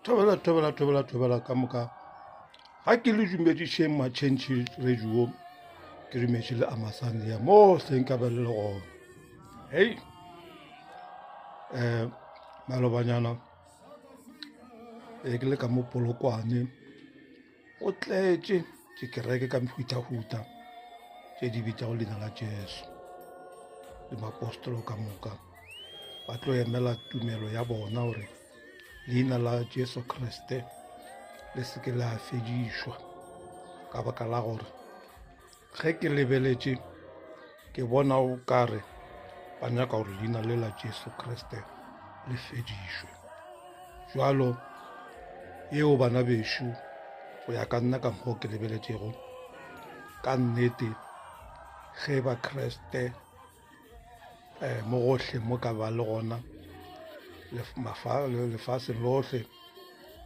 Thobela, thobela, thobela, thobela ka moka. Ga ke le dumedišeng matšhentšhi radio, ke dumetše le Amasane ya mo hleng ka be le le gona. Hei, um malobanyana e ke le ka mo Polokwane, go tletše dikereke ka mehutahuta tše di bitšago leina la Jesu le maapostolo ka moka ba tlo emela tumelo ya bona gore leina la Jesu Kriste le se ke la fedišwa ka baka la gore ge ke lebeletše ke bona o kare ba nyaka gore leina le la Jesu Kriste le fedišwe. Jwalo yeo bana bešo go ya ka nna ka mokgwa o ke lebeletšego ka nnete ge ba Kriste um mo gohle mo ka ba le gona lefaseng lohle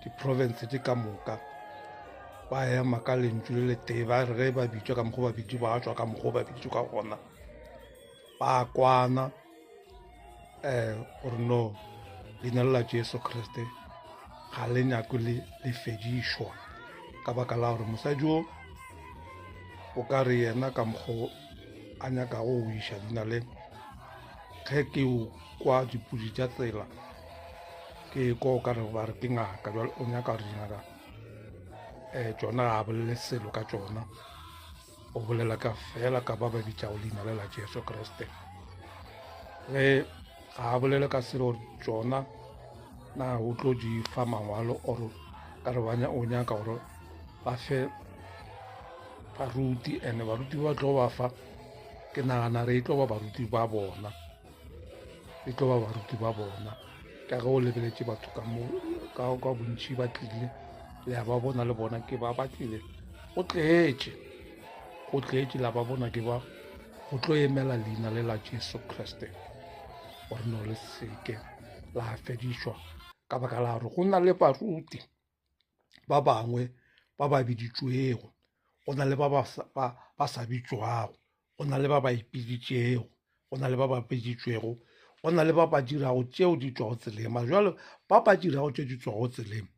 diprovince tše ka moka ba ema ka lentšu le letee ba re ge ba bitšwa ka mokgwa ba bitše ba tšwa ka mokgwa ba bitšwe ka gona ba kwana um gore no leina le la Jesu Kriste ga le nyake le le fedišwa ka baka la gore mosadi o o ka re yena ka mokgwa a nyakago go iša leina le ge ke o kwa dipudi tša tsela ke kwa o ka re ba re ke ngaka jale o nyaka gore dingaka um tšona ga a bolele selo ka tšona o bolela ka fela ka ba ba bitšago leina le la Jesu Kriste ge ga a bolele ka selo gore tšona na o tlo di fa mangwalo or ka re o nyaka gore ba fe baruti and baruti ba tlo ba fa ke nagana re e tlo ba baruti ba bona e tlo ba baruti ba bona ka ge o lebeletše batho ka mo ka bontši ba tlile le a ba bona le bona ke ba ba tlile go tletše go tletše la ba bona ke ba go tlo emela leina le la Jesu Kriste gore no le seke la fedišwa ka baka la gore go na le baruti ba bangwe ba ba biditšwego go na le ba ba sa bitšwago go na le ba ba ipiditšego go na le ba ba biditšwego go na le ba ba dirago tšeo di tšwago tseleng mara jwale ba ba dirago tše di tšwago tseleng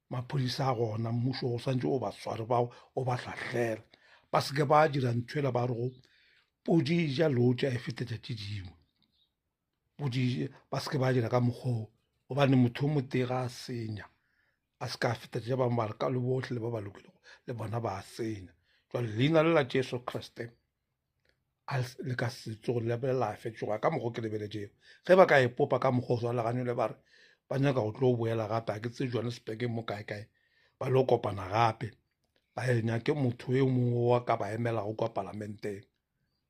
maphodisa a gona mmušo o swantše o ba sware ba o ba hlahlela ba seke ba dira nthwela ba rego podi e ja leotša e fetetša tše dingwe podi ba seke ba dira ka mokgwa o gobane motho o motee ga a senya a se ka feta tša bangwe ba re ka le bohle le ba ba lokilego le bona ba a senya jwale leina le la Jesu Kriste a le ka se tsoge le la fetšoga ka mokgwa ke lebeletšego ge ba ka epopa ka mokgwa o swana le ba re ba nyaka go tlo boela gape a ke tse Johannesburg mo kae kae ba lo kopana gape ba nyake motho e mongwe wa ka ba emelago kwa palamenteng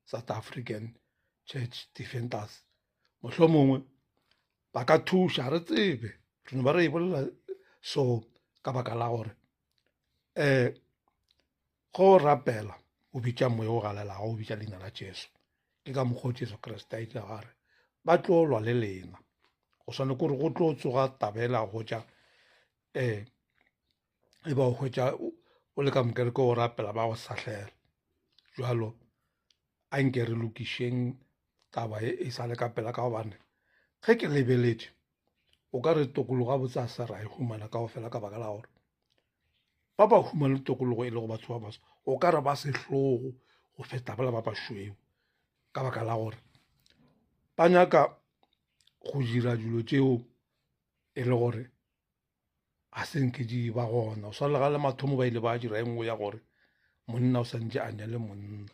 South African Church Defenders mohlomongwe ba ka thuša re tsebe re no ba re e bolela so ka baka la gore um go rapela o bitša moya o galelago o bitša leina la Jesu ke ka mokgwa Jesu Kriste a ile a re ba tlo lwa le lena go swane kore go tlo tsoga tabela go tša um e ba o hwetša o le ka mokereke o rapela ba go sahlela jalo a nke re lokišeng taba e e sa le ka pela ka gobane ge ke lebeletše o ka re tokologo ga botse a sa ra e humana kao fela ka baka la gore ba ba humane tokologo e lego batho ba baso o ka re ba sehlogo go feta bala ba bašweu ka baka la gore ba nyaka go dira dilo tšeo e le gore ga se nke di ba gona o swana le ga le mathomo ba ile ba dira e nngwe ya gore monna o santše a nyale monna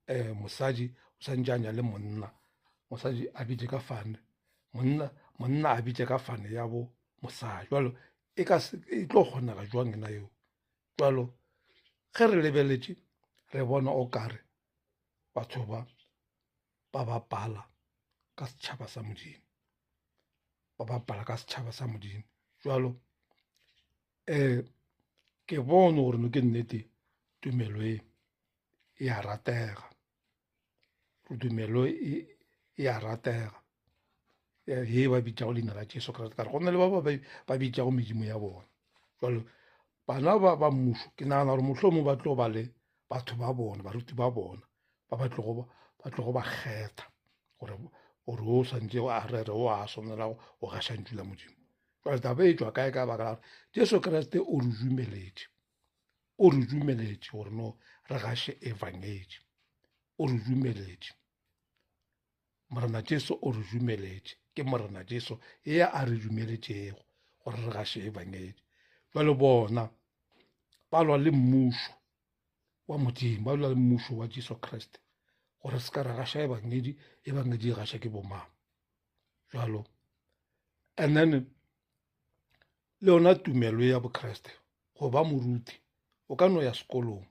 um mosadi o santše a nyale monna mosadi a bitše ka fane monna monna a bitše ka fane ya bo mosadi jalo e ka se e tlo kgonega jwang yena eo jalo ge re lebeletše re bona o kare batho ba ba bapala ka setšhaba sa modimo ba bapala ka setšhaba sa modimo jalo um ke bone gore no ke nnete tumelo e e a ratega tumelo e e a ratega ye ba bitšago leina la Jesu Kriste ka re go na le ba ba bitšago medimo ya bona jalo bana ba ba mmušo ke nagana gore mohlomong ba tlo ba le batho ba bona baruti ba bona ba ba tlogo ba tlogo ba kgetha gore gore o swantše a rere o a swanela go gaša ntšu la modimo. Jwale taba e tšwa kae? Ka baka la gore Jesu Kriste o re dumeletše, o re dumeletše gore no re gaše ebangedi, o re dumeletše. Morena Jesu o re dumeletše, ke Morena Jesu ye a re dumeletšego gore re gaše ebangedi. Jwale bona ba lwa le mmušo wa Modimo, ba lwa le mmušo wa Jesu Kriste gore se ka ra gaša ebangedi, ebangedi e gaša ke bomang. Jalo and then le yona tumelo ya Bokriste, go ba moruti o ka no ya sekolong,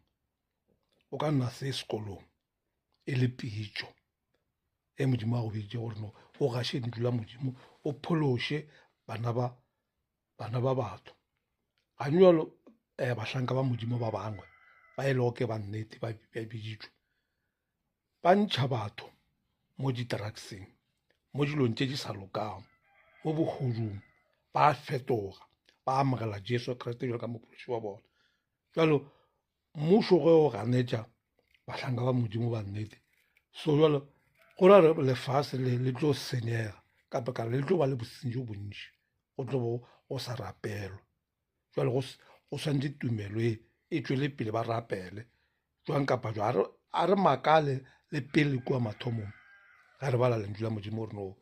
o ka nna se sekolong e le pitšo e Modimo a go biditše gore no o gaše ntlo la Modimo, o phološe bana ba bana ba batho. Ga jalo um bahlanka ba Modimo ba bangwe ba e lego ke ba nnete ba biditšwe ba ntšha batho mo di-drugseng, mo dilong tše di sa lokago, mo bogodung, ba fetoga ba amogela Jesu Kriste bjalo ka mophološi wa bona. Jalo mmušo ge o ganetša bahlanka ba Modimo ba nnete, so jalo go ra re lefase le le tlo senyega ka baka le tlo ba le bosenyi jo bontši, go tlo bo go sa rapelwa. Jalo go swanetše tumelo e e tšwele pele, ba rapele jwang kapa jwang. A re makale le pele kua mathomong ga re bala lentšu la Modimo gore no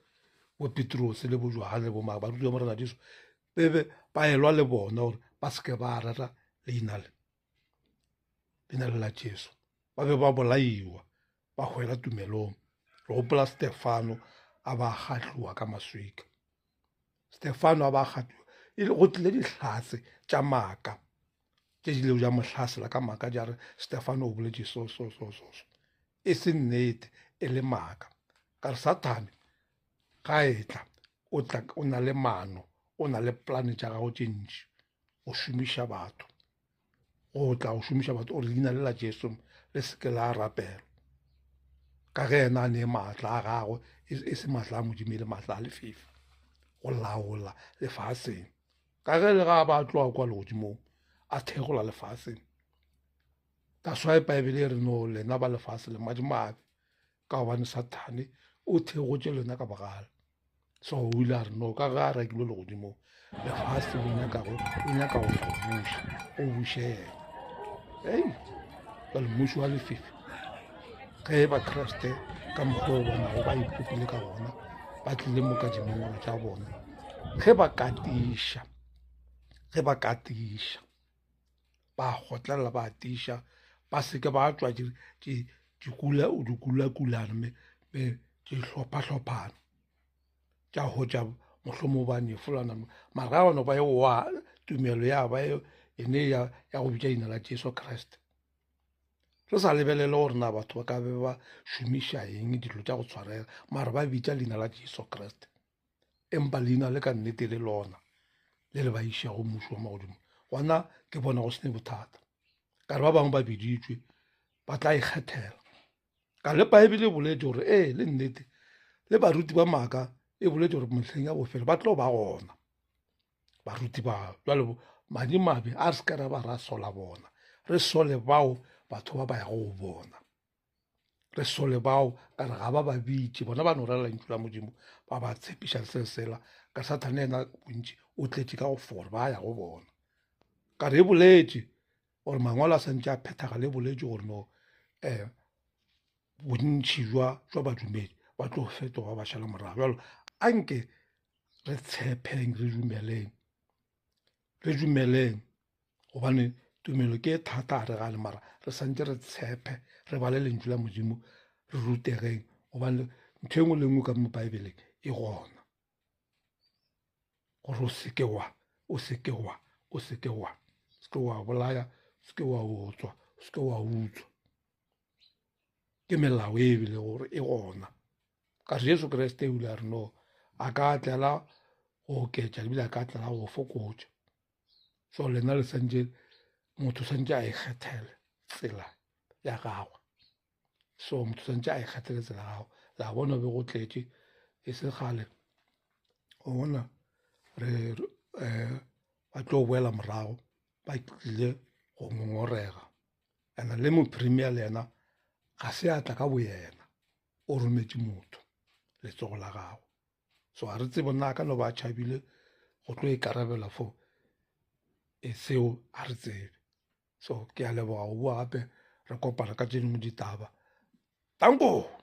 bo Petrose le bo Johane le bo mang barutiwa ba Morena Jesu bebe ba elwa le bona gore ba seke ba rera leina le, leina le la Jesu, ba be ba bolaiwa ba hwela tumelong. Re gopola Stefano a ba kgahliwa ka maswika, Stefano a ba kgahliwa e le go tlile dihlatse tša maaka tše di ilego tša mo hlasela ka maaka, di a re Stefano o boletše so so so so so, e se nnete, e le maaka. Ka re Sathane ga etla o tla o na le maano, o na le polane tša gago tše ntši go šomiša batho, go tla go šomiša batho gore leina le la Jesu le seke la rapelwa, ka ge yena a ne maatla a gagwe e, e se maatla a Modimo, e le maatla a lefifi go laola lefaseng. Ka ge le ga ba tloga kwa legodimong a thegola lefaseng, that's why Bible e re no lena ba lefase le madimabe, ka gobane Sathane o thegotše lena ka bogale. So o ile a re no ka ge a rakilwe legodimong, lefase o nyaka go o nyaka go go buša, o buše yena. Ei, jale mmušo wa lefifi ge Bakriste ka mokgwa o bonago ba ipopile ka gona, ba tlile mo ka dimongwalo tša bona, ge ba katiša, ge ba katiša ba kgotlelela, ba tiiša, ba seke ba tšwa dikulakulano dihlopha-hlophano tša hotša mohlomong ba nyefolana, mara ga bano ba e wa tumelo ya ba ene ya go bitša leina la Jesu Kriste. Re sa lebelele gore na batho ba ka be ba šomiša eng dilo tša go tshwarega, mara ba bitša leina la Jesu Kriste. Empa leina le ka nnete le lona le le ba išago mmušo wa magodimo, gona ke bona go sene bothata. Ka re ba bangwe ba biditšwe ba tla ikgethela. Ka le Baebele e boletše gore ee le nnete, le baruti ba maaka e boletše gore mehleng ya bofelo ba tlo ba gona baruti ba. Jwale madimabe a re se ka ra ba ra sola bona, re sole bao batho ba ba yago go bona. Re sole bao ka re ga ba ba bitše, bona ba no rera lentšu la Modimo, ba ba tshepiša le se sela. Ka Sathane yena bontši o tletše ka go fora ba ya go bona. Ka re e boletše gore mangwalo a santše a phethagala, e boletše gore no um bontši jwa jwa badumedi ba tlo fetoga ba šala morago. Jalo anke re tshepeng, re dumeleng, re dumeleng gobane tumelo ke e thata a re gane, mara re santse re tshepe, re bale lentšu la Modimo, re rutegeng, gobane ntho e nngwe le nngwe ka mo Baebeleng e gona gore o seke wa, o seke wa, o seke wa, seke wa bolaya, seke wa otswa, seke wa utswa. Ke melao e bile gore e gona. Ka Jesu Kriste o ile a re no a ka tlela go oketša ebile a ka tlela go fokotša. So lena le santše motho santše a ikgethele tsela ya gagwe. So motho santše a ikgethele tsela ya gagwe. La bona be go tletše e se kgale o bona re um ba tlo boela morago ba tlile go ngongorega. And le mopremier le yena ga se a tla ka boyena, o rometše motho letsogo la gagwe. So ga re tsebe na ka no ba tšhabile go tlo ikarabela for e seo a re tsebe. So ke a leboga go bua gape re kopana ka tše dingwe ditaba. Danko!